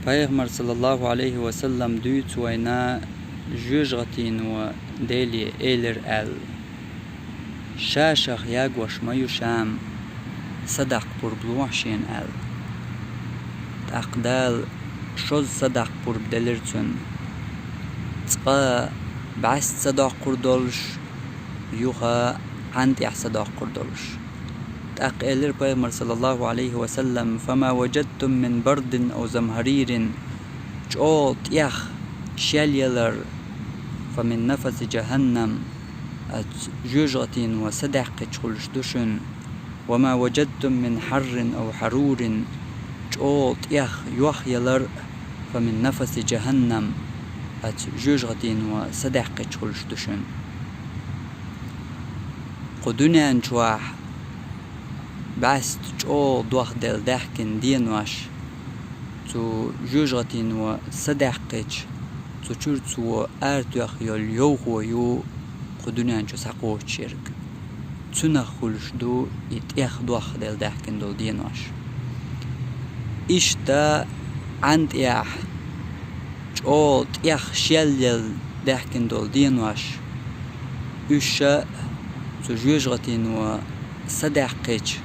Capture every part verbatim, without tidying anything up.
Пайхамар, саллаллаху Ӏалайхи ва саллам, дуьйцу вайна жоьжахатино Деле элира аьлла: «Ша-шах ягош ма ю шам, садаккха пурба лохьа шена», — аьлла. ТӀаккха Дала шозза садаккха пурба делира цунна. Цкъа бӀаьста садоккхур долуш, юха Ӏан тӀехь садоккхур долуш. ТӀаккха элира Пайхамар, саллаллаху Ӏалайхи ва саллам: «Фама ваджадтум мин бардин ав замхаририн», чӀогӀа тӀех шел ялар, «фа мин нафаси джаханнам», оцу жоьжахатино садаьккхича хуьлуш ду шуна, «ва ма ваджадтум мин хьаррин ав хьарурин», чӀогӀа тӀех йох ялар, «фа мин нафаси джаханнам», оцу жоьжахатино садаьккхича хуьлуш ду шуна. Кху дуьнен чохь бӀаьста чӀогӀа дохделла даьхкина денош, цу жоьжахатино садаьккхича, цу чуьра цо аратоьхна йолу йовхо ю кху дуьнен чу схьакхочуш ерг. Цунах хуьлуш ду и тӀех дохделла даьхкина долу денош. Иштта Ӏан тӀехь чӀогӀа тӀех шел елла даьхкина долу денош, уьш а цу жоьжахатино садаьккхича,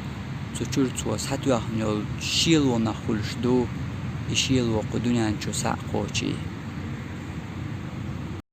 цу чуьра цо схьатоьхна йолу шелонах хуьлуш ду, и шело кху дуьнен чу схьа а кхочий.